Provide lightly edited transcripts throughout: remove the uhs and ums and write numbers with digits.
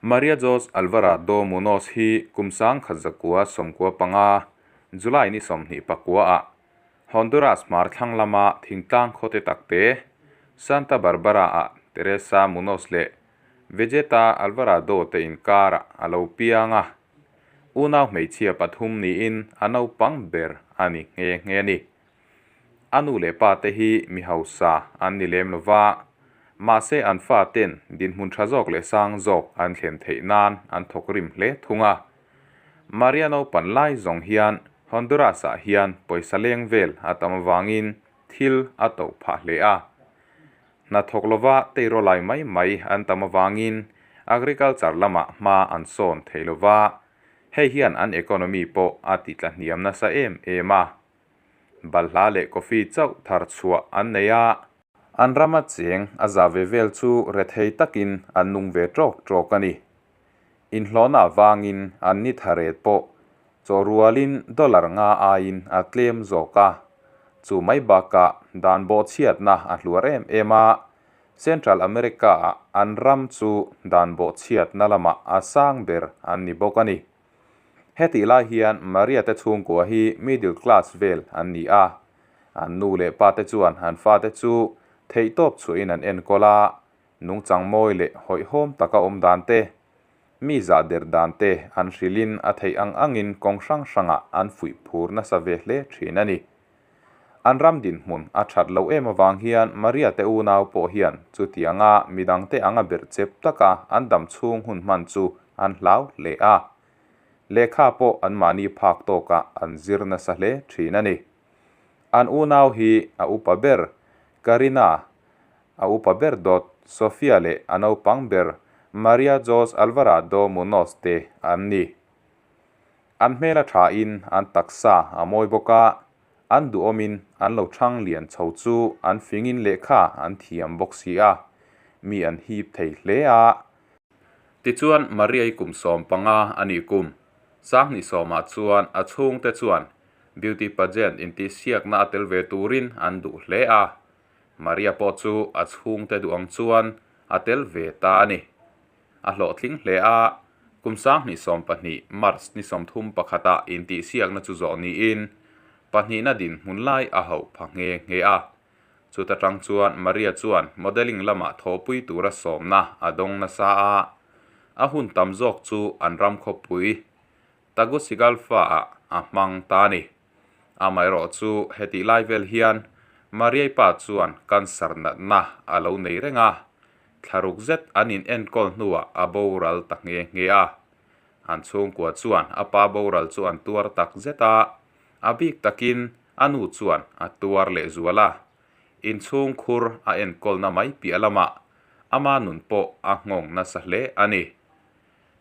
Maria Jose Alvarado Munoz hi kum 1995, July ni 29 ah Honduras hmar thlang lama thingtlang khaw te tak te, Santa Barbara ah Teresa Munoz leh Vegeta Alvarado te inkarah a lo piang a. Unau hmeichhia pathum niin a naupang ber a ni nghe nghe a ni. A nu leh pa te hi mi hausa an ni lem lo va, mahse an fa ten dinhmun tha zawk leh sang zawk an thlen theih nan an thawk rim hle thung a. Maria naupan lai zawng hian Honduras ah hian pawisa leng vel a tam avangin thil a toh phah hle a. Hna thawk lova teiraw lai mai mai an tam avangin agriculture lamah hma an sawn thei lo va, hei hian an economy pawh a ti tlahniam nasa em em a. Balhla leh coffee chauh thar chhuah an nei a. An rama cheng a za ve vel chu rethei takin an nung ve tawk tawk a ni. Inhlawhna avangin an ni tharet pawh chaw rualin dollar nga aiin a tlem zawk a. Chu mai bakah dan bawhchhiatna a hluar em em a, Central America-ah an ram chu dan bawhchhiatna lamah a sang ber an ni bawk a ni. Hetih lai hian Maria te chhungkua hi middle class vel an ni a, an nu leh pa te chuan an fate chu theihtawp chhuahin an enkawl a, nungchang mawi leh hawihhawm taka awm dan te, mi zah der dan te an hrilhin a theih ang angin kawng hrang hrangah an fuih phur nasa ve hle thin a ni. An ram dinhmun a that loh em avang hian Maria te unau pawh hian chutianga midangte anga berh chep taka an dam chhung hun hman chu an hlau hle a. Lehkha pawh anmahni phak tawkah an zir nasa hle thin a ni. An unau hi a upa ber Karina, a upa ber dawt Sofia leh a naupang ber Maria Jose Alvarado Munoz te an ni. An hmel a thain an taksa a mawi bawk a, an duhawmin an lo chhang lian chho chu an fingin lehkha an thiam bawk si a, mi an hip thei hle a. Tichuan Maria-i kum 15 a nih kum 20 ah chuan a chhungte chuan beauty pageant intihsiakna a tel ve turin an duh hle a, Maria pawh chu a chhungte duh ang chuan a tel ve ta a ni. A hlawhtling hle a, kum 2020 March ni 31 ah intihsiakna chu zawh niin pahnihna dinhmun lai a hauh pha nghe nghe a. Chuta tang chuan Maria chuan modelling lamah thawhpui tura sawmna a dawng nasa a, a hun tam zawk chu an ram khawpui Tegucigalpa ah a hmang ta a ni. Amaherawh chu hetih lai vel hian Mariai pa chuan cancer natna a lo nei reng a, thlaruk zet an in enkawl hnuah a boral ta nghe nghe a. An chhungkua chuan a pa boral chu an tuar tak zet a, a bik takin a nu chuan a tuar lehzual a. Inchhungkhur a enkawlna mai piah lamah ama nun pawh a nghawng nasa hle a ni.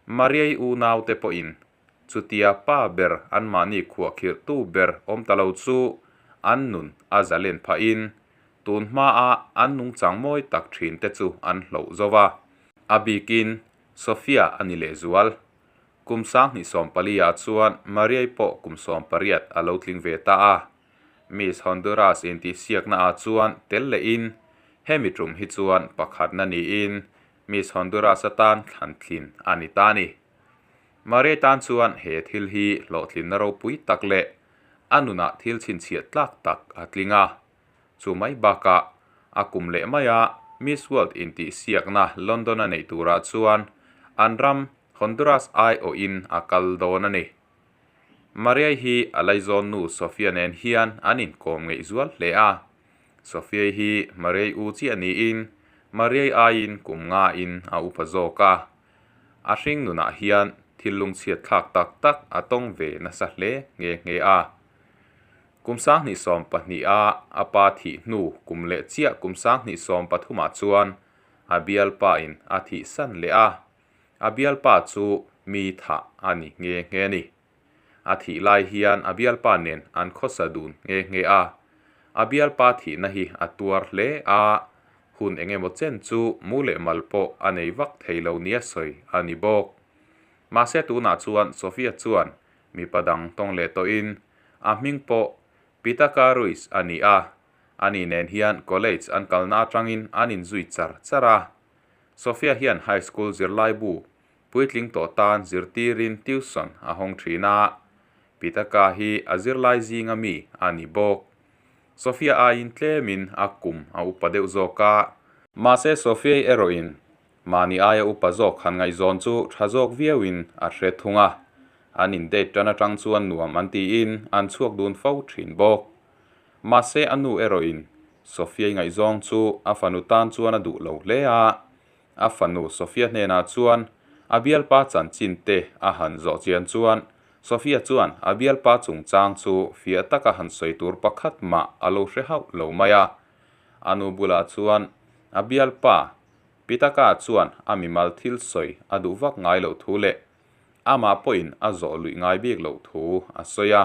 Mariai unaute pawhin Chutia pa ber anmahni khuahkhirhtu ber awm ta lo chu an nun a zalen phahin tun hmaa an nungchang mawi tak thin te chu an hloh zo va. A bikin Sofia a ni lehzual. Kum 2014 ah chuan Mariai pawh kum 18 a lo tling ve ta a. Miss Honduras intihsiakna ah chuan tel lehin hemi tum hi chuan pakhatna niin Miss Honduras atan thlantlin a ni ta a ni. Maria tan chuan he thil hi hlawhtlinna ropui tak leh a nunah thil chhinchhiah tlak tak a tling a. Chu mai bakah a kum leh maia Miss World intihsiakna London a neih turah chuan an ram Honduras aiawhin a kal dawn a ni. Maria hi a laizawn nu Sofia nen hian an inkawm ngeih zual hle a. Sofia hi Maria u chiah niin Maria aiin kum ngain a upa zawk a. A hring nunah hian thil lungchhiat thlak tak tak a tawng ve nasa hle nghe nghe a. Kum 2020 a a pa thih hnu kum leh chiah kum 2030 ah chuan a bialpa in a thih san leh a. A bialpa chu mi thah a ni nghe nghe a ni. A thih lai hian a bialpa nen an khawsa dun nghe nghe a. A bialpa thihna hi a tuar hle a, hun eng emaw chen chu mu leh mal pawh a nei vak thei lo nia sawi a ni bawk. Mahse tunah chuan Sofia chuan mipa dang tawng leh tawhin a hming pawh Pitaka Ruiz a ni a, ani nen hian college an kalna atangin an inzui char char a. Sofia hian high school zirlaibu. Puitling tawh tan zirtirin tuition a hawng thin a, Pitaka hi a zirlai zinga mi a ni bawk. Sofia aiin tlemin a kum a upa deuh zawk a. Mahse Sofia-i erawhin mahni aia upa zawk han ngaihzawn chu tha zawk viauin a hre thung a, an in date tan atang chuan nuam an tiin an chhuak dun fo thin bawk. Mahse a nu erawhin Sofia-i ngaihzawng chu a fanu tan chuan a duh lo hle a, A fanu Sofia hnenah chuan a bialpa chanchin te a han zawh chian chuan Sofia chuan a bialpa chungchang chu fiah taka han sawi tur pakhat mah a lo hre hauh lo mai a. A nu bulah chuan a bialpa Pitaka chuan a mimal thil sawi a duh vak ngai loh thu leh amah pawhin a zawh luih ngai bik loh thu a sawi a.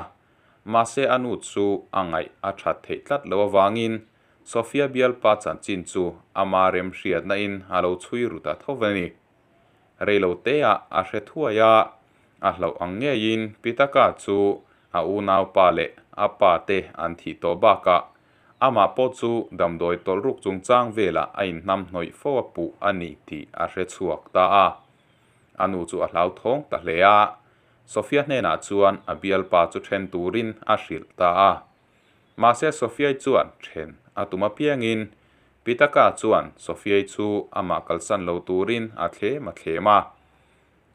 Mahse a nu chu a ngaih a that theih tlat loh avangin Sofia bialpa chanchin chu ama remhriatna in a lo chhui ru ta tho a ni. Reilo te ah a hre thuai a, a hlauh ang ngeiin Pitaka chu a unaupa leh a pa te an thih tawh bakah amah pawh chu damdawi tawlh ruk chungchang velah a inhnamhnawih fo a puh a ni tih a hre chhuak ta a. A nu chu a hlauthawng ta hle a, Sofia hnenah chuan a bialpa chu then turin a hrilh ta a. Mahse Sofiai chuan then a tum apiangin Pitaka chuan Sofiai chu amah kalsan lo turin a thlem a thlem a.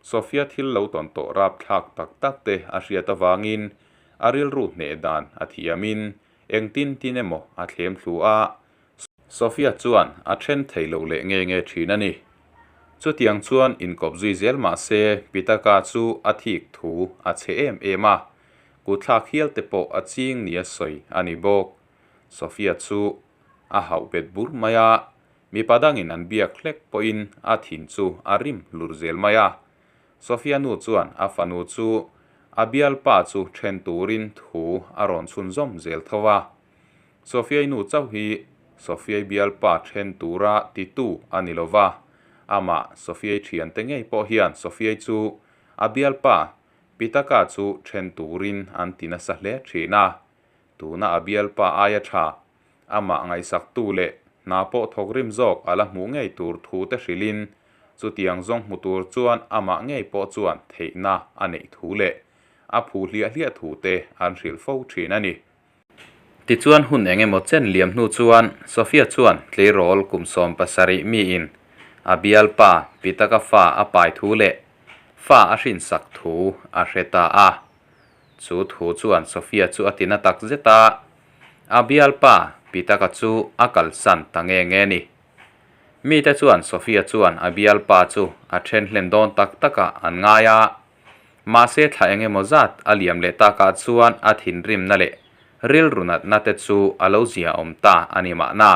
Sofia thil lo tawn tawh rapthlak tak tak te a hriat avangin a rilru hneh dan a thiamin engtin tin emaw a thlem thlu a, Sofia chuan a then thei lo leh nge nge thin a ni. Chutiang chuan inkawp zui zel mah se Pitaka chu a thik thu a chhe em em a, kutthlak hial te pawh a ching nia sawi a ni bawk. Sofia chu a hauh bet bur mai a, mipa dangin an biak hlek pawhin a thin chu a rim hlur zel mai a. Sofia nu chuan a fanu chu a bialpa chu then turin thu a rawn chhunzawm zel tho a. Sofiai nu chauh hi Sofiai bialpa then tura titu a ni lova, amah Sofiai thiante ngei pawh hian Sofiai chu a bialpa Pitaka chu then turin an ti nasa hle thin a. Tuna a bialpa aia tha, amah ngaihsaktu leh hna pawh thawk rim zawk a la hmuh ngei tur thu te hrilhin chutiang zawng hmu tur chuan amah ngei pawh chuan theihna a neih thu leh a phu hliah hliah thu te an hrilh fo thin a ni. Tichuan hun eng emaw chen liam hnu chuan Sofia chuan tleirawl kum 17 miin a bialpa Pitaka fa a pai thu leh fa a hrinsak thu a hre ta a. Chu thu chuan Sofia chu a tina tak zet a, a bialpa Pitaka chu a kalsan ta nge nge ni. Mite chuan Sofia chuan a bialpa chu a then hlen dawn tak takah an ngai a. Mahse thla eng emaw zat a liam leh takah chuan a thinrimna leh rilru natna te chu a lo zia awm ta a ni mahna.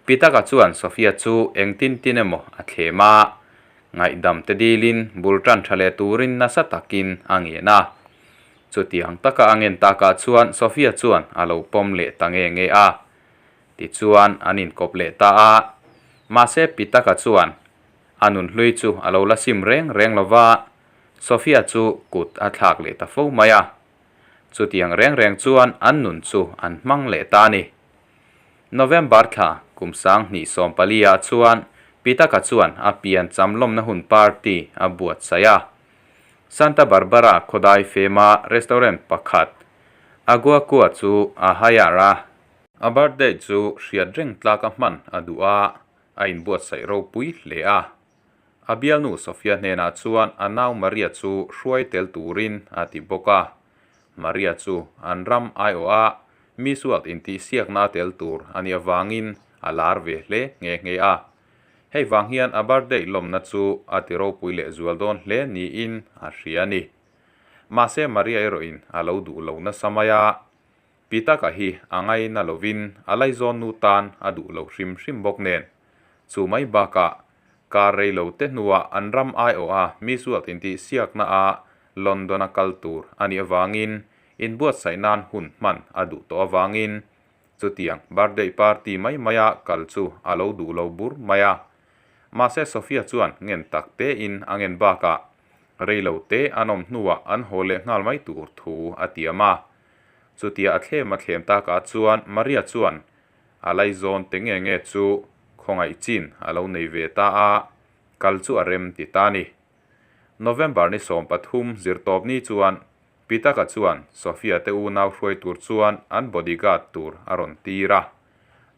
Pitaka chuan Sofia chu engtin tin emaw a thlem a, ngaihdam te dilin bul tan tha leh turin nasa takin a ngen a. Chutiang taka a ngen takah chuan Sofia chuan a lo pawm leh ta nge nge a. Tichuan an inkawp leh ta a. Mahse Pitaka chuan A nunhlui chu a lo la sim reng reng lo va, Sofia chu kut a thlak leh ta fo mai a. Chutiang reng reng chuan an nun chu an hmang leh ta a ni. November thla kum 2014 ah chuan Pitaka chuan a pian cham lawmna hun party a buatsaih a. Santa Barbara khawdai fema restaurant pakhat Aguacua chu a hire a. A birthday chu hriat reng tlaka hman a duh a, A inbuatsaih ropui hle a. A bialnu Sofia hnenah chuan a nau Maria chu hruai tel turin a ti bawk a. Maria chu an ram aiawha Miss World intihsiakna a tel tur a nih avangin a lar ve hle nghe nghe a. Hei vang hian a birthday lawmna chu a ti ropui leh zual dawn hle niin a hria a ni. Mahse Maria erawhin a lo duh lo nasa mai a. Pitaka hi a ngaina lovin a laizawn nu tan a duh lo hrim hrim bawk nen. Chu mai bakah kar rei lo te hnuah an ram aiawha Miss World intihsiakna a London a kal tur a nih avangin inbuatsaih nan hun hman a duh tawh avangin chutiang birthday party mai maia kal chu a lo duh lo bur mai a. Mahse Sofia chuan ngen tak tein a ngen bakah rei lo te an awm hnuah an haw leh nghal mai tur thu a tiam a. Chutia a thlem a thlem takah chuan Maria chuan a laizawn te nge nge chu khawngaih chin a lo nei ve ta a, kal chu a rem ti ta a ni. November ni 13 zirtawpni chuan Pitaka chuan Sofia te unau hruai tur chuan an bodyguard tur a rawn tir a.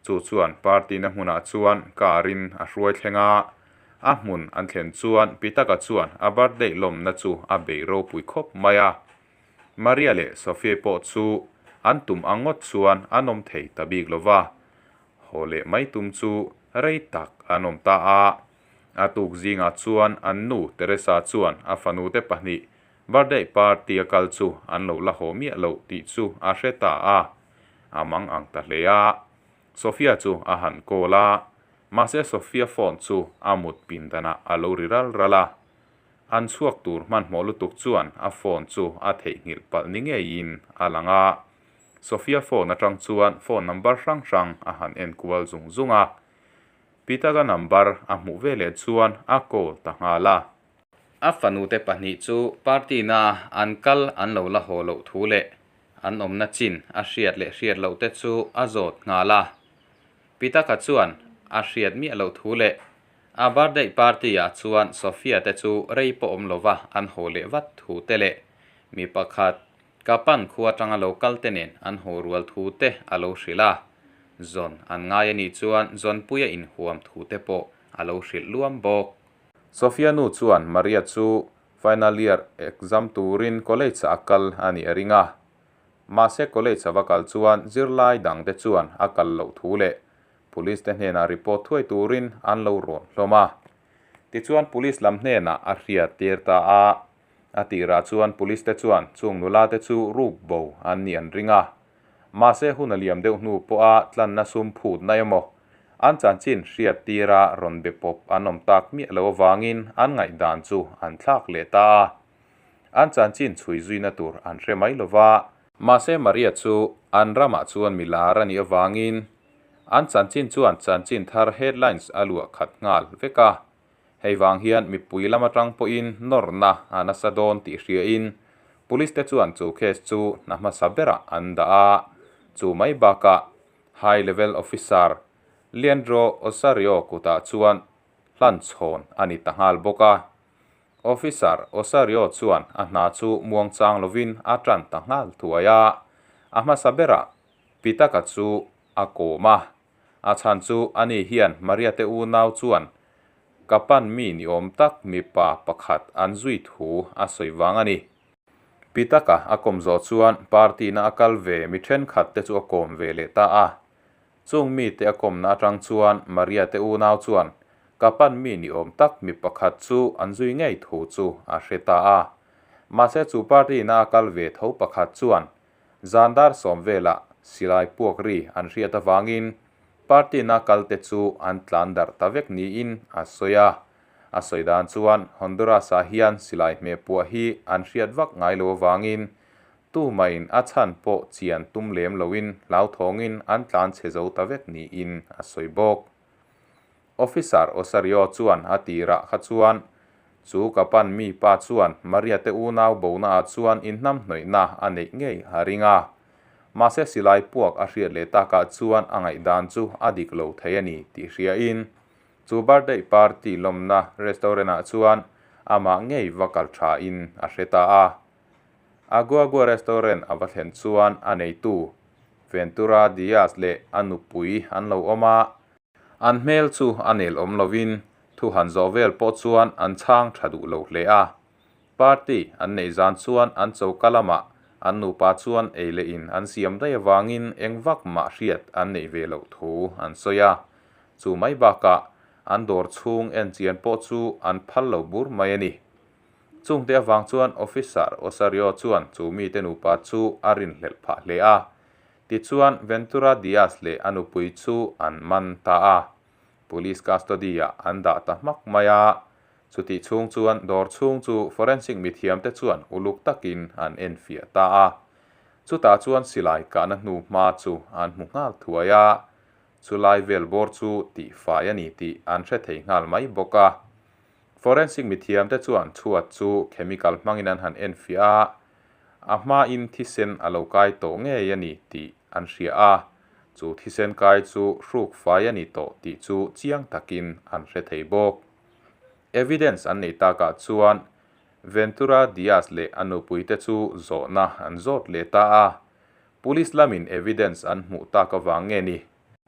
Chu chuan party na hmunah chuan car in a hruai thleng a. A hmun an thlen chuan Pitaka chuan a birthday lawmna chu a bei ropui khawp mai a. Maria leh Sofia pawh chu an tum ang ngawt chuan an awm thei ta bik lo va. Haw leh mai tum chu rei tak an awm ta a. A tuk zingah chuan an nu Teresa chuan a fanute pahnih birthday party a kal chu an lo la haw miah loh tih chu a hre ta a. A mang ang ta hle a. Sofia chu a han call a, mahse Sofia phone chu a mut pindanah a lo ri ral ral a. An chhuak tur hmanhmawh lutuk chuan a phone chu a theihnghilh palh ni ngeiin a lang a. Sofia phone atang chuan phone number hrang hrang a han en kual zung zung a. Pitaka number a hmuh ve leh chuan a call ta nghal a. A fanute pahnih chu party na an kal an lo la haw loh thu leh an awmna chin a hriat leh hriat loh te chu a zawt nghal a. Pitaka chuan a hriat miah loh thu leh a birthday party ah chuan Sofia te chu rei pawh awm lova an haw leh vat thu te leh mi pakhat Ka pan khua atanga lo kal te nen an haw rual thu te a lo hrilh a, zawn an ngai a nih chuan zawnpuia inhuam thu te pawh a lo hrilh luam bawk. Sofia nu chuan Maria chu final year exam turin college ah a kal a nih a ring a. Mahse college a va kal chuan zirlai dang te chuan a kal loh thu leh police te hnenah report thuai turin an lo rawn hlawm a. Tichuan police lam hnenah a hriat tir ta a. A tirah chuan police te chuan chung nula te chu ruk bo an nih an ring a. Mahse hun a liam deuh hnu pawha tlanna sum phutna emaw an chanchin hriat tira rawn be pawp an awm tak miah lo avangin an ngaihdan chu an thlak leh ta a. An chanchin chhui zuina tur an hre mai lo va. Mahse Maria chu an ramah chuan mi lar a nih avangin an chanchin chuan chanchin thar headlines a luah khat nghal vek a. Hei vang hian mipui lam atang pawhin nawrna a nasa dawn tih hriain Police te chuan chu case chu hna hmasa berah an dah a. Chu mai bakah High Level Officer Leandro Osorio kutah chuan hlanchhawn a ni ta nghal bawk a. Officer Osorio chuan a hna chu muangchang lovin a tan ta nghal thuai a. A hmasa berah Pitaka chu a kawm a. A chhan chu ani hian Maria te unau chuan ka pan mi ni awm tak mipa pakhat an zui thu a sawi vang a ni. Pitaka a kawm zawh chuan party na a kal ve mi thenkhat te chu a kawm ve leh ta a. Chung mite a kawmna atang chuan Maria te unau chuan ka pan mi ni awm tak mi pakhat chu an zui ngei thu chu a hre ta a. Mahse chu party na a kal ve tho pakhat chuan Zan dar sawm velah silai puak ri an hriat avangin party na kalte chu an tlan darh ta vek niin a sawi a. A sawi dan chuan Honduras-ah hian silai hmeh puah hi an hriat vak ngai lo avangin tumahin a chhan pawh chian tum lem loin hlauthawngin an tlan chhe zo ta vek niin a sawi bawk. Officer Osorio chuan a tirah kha chuan, Chu ka pan mi pa chuan Maria te unau bona ah chuan inhnamhnawihna a neih ngei a ring a. Mahse silai puak a hriat leh takah chuan a ngaihdan chu a dik lo thei a ni tih hriain chu birthday party lawmna restaurant ah chuan amah ngei va kal tha in a hre ta a. Aguagua restaurant a va thlen chuan a neitu Ventura Diaz leh a nupui an lo awm a. An hmel chu a nel awm lovin thu han zawh vel pawh chuan an chhang tha duh lo hle a. Party an neih zan chuan an choka lamah an nupa chuan ei leh in an siam daih avangin eng vak mah hriat an neih ve loh thu an sawi a. Chu mai bakah an dawr chhung en chian pawh chu an phal lo bur mai a ni. Chungte avang chuan Officer Osorio chuan chu mite nupa chu a rinhlelh phah hle a. Tichuan, Ventura Diaz leh a nupui chu an man ta a, Police custody-ah an dah ta hmak mai a. Chutih chhung chuan dawr chhung chu forensic mithiamte chuan uluk takin an enfiah ta a. Chutah chuan silai kahna hnu hma chu an hmu nghal thuai a, chulai vel bawr chu tihfai a ni tih an hre thei nghal mai bawk a. Forensic mithiamte chuan chhuat chu chemical hmangin an han enfiah a, A hmain thisen a lo kai tawh ngei a ni tih an hria a, chu thisen kai chu hruk fai a ni tawh tih chu chiang takin an hre thei bawk. Evidence an nei takah chuan Ventura Diaz leh a nupui te chu zawhna an zawt leh ta a, Police lamin evidence an hmuh tak avang nge ni?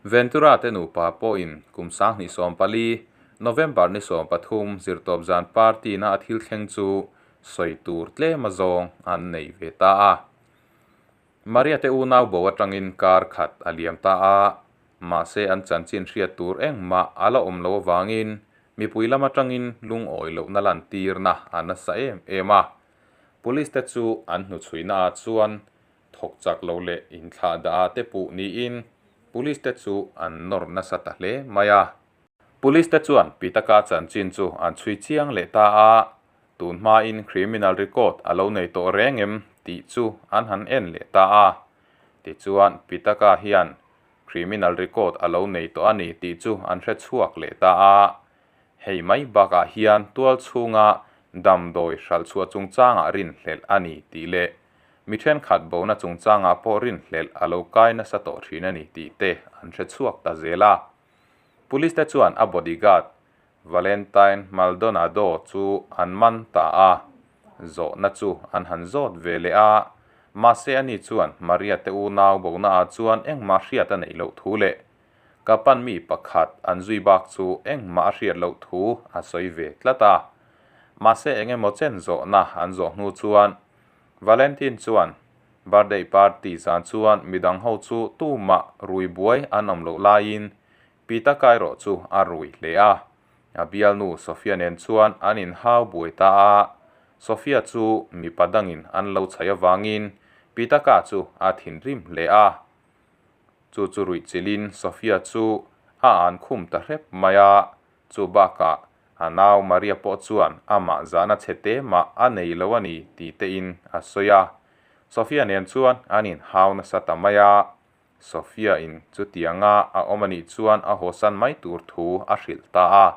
Ventura te nupa pawhin kum 2014, November ni 13 zirtawp zan party na a thil thleng chu sawi tur tlem azawng an nei ve ta a. Maria te unau bo atangin kar khat a liam ta a, mahse an chanchin hriat tur engmah a la awm lo avangin mipui lam atangin lungawi lohna lantirna a nasa em em a. Police te chu an hnuchhuina ah chuan thawk chak lo leh inthlah dah ah te puh niin Police te chu an nawr nasa ta hle mai a. Police te chuan Pitaka chanchin chu an chhui chiang leh ta a, tun hmain criminal record a lo nei tawh reng em tih chu an han en leh ta a. Tichuan Pitaka hian criminal record a lo nei tawh a ni tih chu an hre chhuak leh ta a. Hei mai bakah hian tual chhunga damdawi hralh chhuah chungchangah rinhlelh a ni tih leh mi thenkhat bona chungchangah pawh rinhlelh a lo kai nasa tawh thin a ni tih te an hre chhuak ta zel a. Police te chuan a bodyguard Valentine Maldonado chu an man ta a, zawhna chu an han zawt ve leh a, mahse ani chuan Maria te unau bona ah chuan engmah hriat a neih loh thu leh Ka pan mi pakhat an zui bak chu engmah a hriat loh thu a sawi ve tlat a. Mahse eng emaw chen zawhna an zawh hnu chuan Valentin chuan birthday party zan chuan midang ho chu tumah rui buai an awm loh laiin Pita Kairo chu a rui hle a. A bialnu Sofia nen chuan an inhau buai ta a. Sofia chu mipa dangin an lo chhaih avangin Pita ka chu a thinrim hle a. Chu chu ruih chilhin Sofia chu a an khum ta hrep mai a, chu bakah a nau Maria pawh chuan amah zahna chhe te mah a nei lo a ni tih tein a sawi a. Sofia nen chuan an inhau nasa ta mai a, Sofia in chutianga a awm a nih chuan a hawsan mai tur thu a hrilh ta a.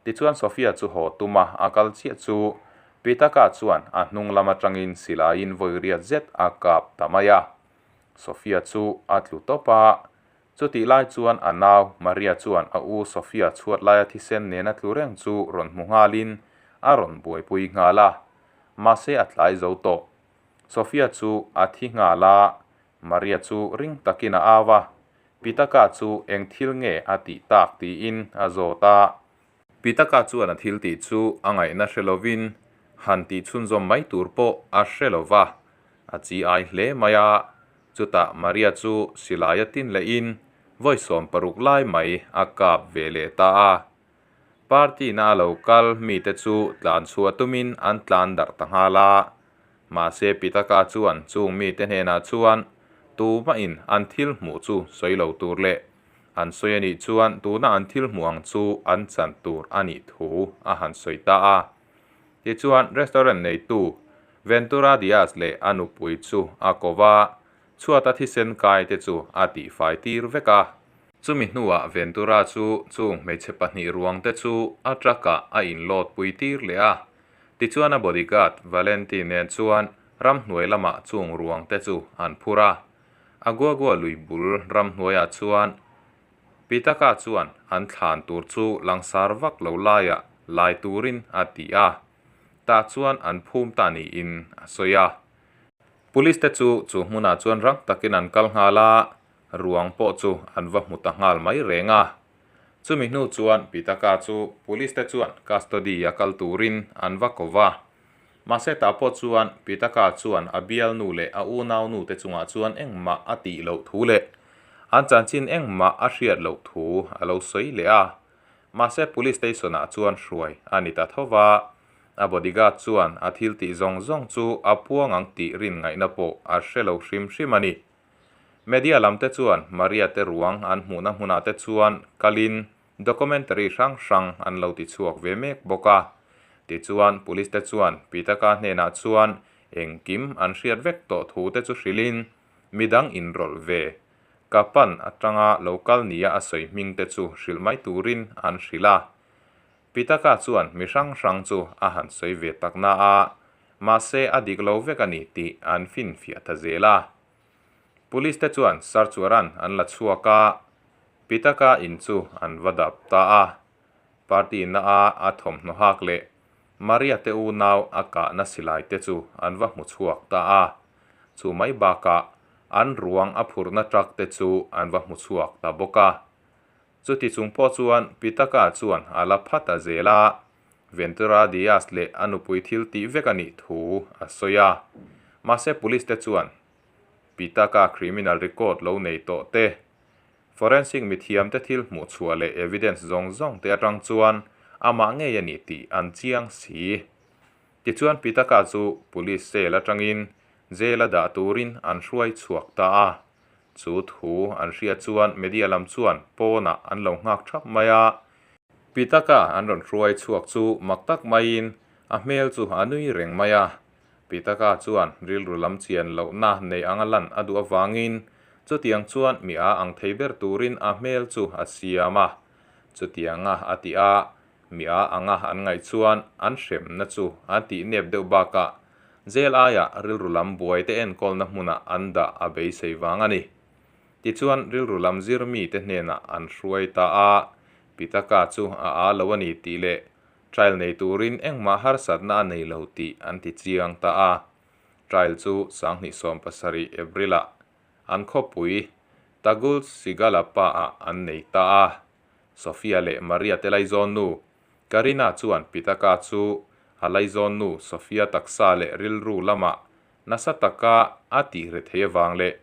Tichuan Sofia chu haw tum a, a kal chiah chu Pitaka chuan a hnung lam atangin silaiin vawi riat zet a kap ta mai a. Sofia chu a tlu tawp a, chutih lai chuan a nau Maria chuan a u Sofia chhuat laia thisen nena tlu reng chu rawn hmu nghalin a rawn buaipui nghal a, mahse a tlai zo tawh. Sofia chu a thi nghal a, Maria chu ring takin a au a, Pitaka chu eng thil nge a tih tak tiin a zawt a. Pitaka chuan a thil tih chu a ngaihna hre lovin han tih chhunzawm mai tur pawh a hre lo va, A chi ai hle mai a, chutah Maria chu silai a tin lehin vawi 60 lai mai a kap ve leh ta a. Party na a lo kal mite chu tlan chhuah tumin an tlan darh ta nghal a. Mahse Pitaka chuan chung mite hnenah chuan tumahin an thil hmuh chu sawi lo tur leh an sawi a nih chuan tuna an thil hmuh ang chu an chan tur a nih thu a han sawi ta a. Tichuan, restaurant neitu Ventura Diaz leh a nupui chu a ko va, chhuata thisen kai te chu a tihfai tir vek a. Chumi hnuah Ventura chu chung hmeichhe pahnih ruang te chu a truck ah a inload pui tir leh a. Tichuan a bodyguard Valenti nen chuan ramhnuai lamah chung ruang te chu an phur a. Aguagua lui bul ramhnuaiah chuan Pitaka chuan an thlan tur chu langsar vak lo laiah lai turin a ti a, tah chuan an phum ta niin a sawi a. Police te chu chu hmunah chuan rang takin an kal nghal a, ruang pawh chu an va hmu ta nghal mai reng a. Chumi hnu chuan Pitaka chu police te chuan custody a kal turin an va ko va. Mahse tah pawh chuan Pitaka chuan a bialnu leh a unaunu te chungah chuan engmah a tih loh thu leh an chanchin engmah a hriat loh thu a lo sawi leh a. Mahse police station ah chuan hruai a ni ta tho va, a bodyguard chuan a thil tih zawng zawng chu a puang ang tih rin ngaihna pawh a hre lo hrim hrim a ni. Media lam te chuan Maria te ruang an hmuhna hmunah te chuan kalin Documentary hrang hrang an lo ti chhuak ve mek bawk a. Tichuan, Police te chuan Pitaka hnenah chuan engkim an hriat vek tawh thu te chu hrilhin midang inrawlh ve ka pan atanga lo kal nia a sawi hming te chu hrilh mai turin an hrilh a. Pitaka chuan mi hrang hrang chu a han sawi ve tak na a, mahse a dik lo vek a ni tih an finfiah ta zel a. Police te chuan search warrant an la chhuak a, Pitaka in chu an va dap ta a. Party na a a thawmhnaw hak leh Maria te unau a kahna silai te chu an va hmu chhuak ta a. Chu mai bakah an ruang a phurhna truck te chu an va hmu chhuak ta bawk a. Chuti chung pawh chuan Pitaka chuan a la pha ta zel a, Ventura Diaz leh a nupui thil tih vek a nih thu a sawi a. Mahse police te chuan Pitaka criminal record lo nei tawh te, forensic mithiam te thil hmuh chhuah leh evidence zawng zawng te atang chuan amah ngei a ni tih an chiang si. Tichuan Pitaka chu police cell atangin jail a dah turin an hruai chhuak ta a. Chu thu an hriat chuan media lam chuan pawnah an lo nghak thap mai a. Pitaka an rawn hruai chhuak chu mak tak maiin a hmel chu a nui reng mai a. Pitaka chuan rilru lam chian lohna nei anga lan a duh avangin chutiang chuan mi a ang thei ber turin a hmel chu a siam a. Chutianga a ti a, mi a anga an ngaih chuan an hremna chu a tih nep deuh bakah jail aiah rilru lam buai te enkawlna hmunah an dah a beisei vang a ni. Tichuan rilru lam zir mite hnenah an hruai ta a, Pitaka chu a a lo a ni tih leh trial nei turin engmah harsatna a nei lo tih an ti chiang ta a. Trial chu 2017 April-ah an khawpui Tegucigalpa-ah an nei ta a. Sofia leh Maria te laizawn nu Karina chuan Pitaka chu a laizawn nu Sofia taksa leh rilru lamah nasa taka a tih re thei avang leh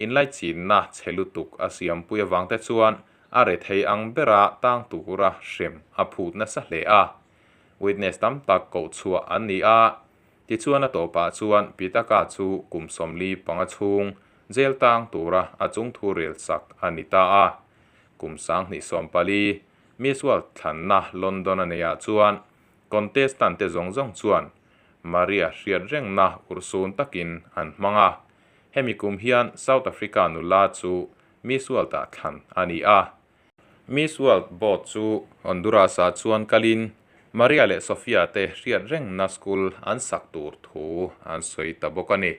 inlaichinna chhe lutuk a siampui avang te chuan a re thei ang bera tang tura hrem a phut nasa hle a. Witness tam tak koh chhuah an ni a, tichuan a tawpah chuan Pitaka chu kum 45 chhung jail tang tura a chung thu rel sak a ni ta a. Kum 2014 Miss World thlanna London a neiah chuan contestant te zawng zawng chuan Maria hriat rengna urhsun takin an hmang a. Hemi kum hian South Africa nula chu Miss World ah thlan a ni a. Miss World board chu Honduras ah chuan kalin Maria leh Sofia te hriat rengna school an sak tur thu an sawi ta bawk a ni.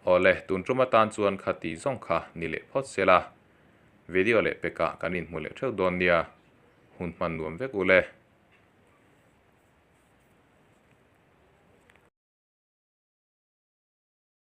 Awle, tun tum atan chuan kha tih zawng kha ni leh phawt sela. Video leh pekah kan inhmu leh theuh dawn nia. Hun hman nuam vek ule.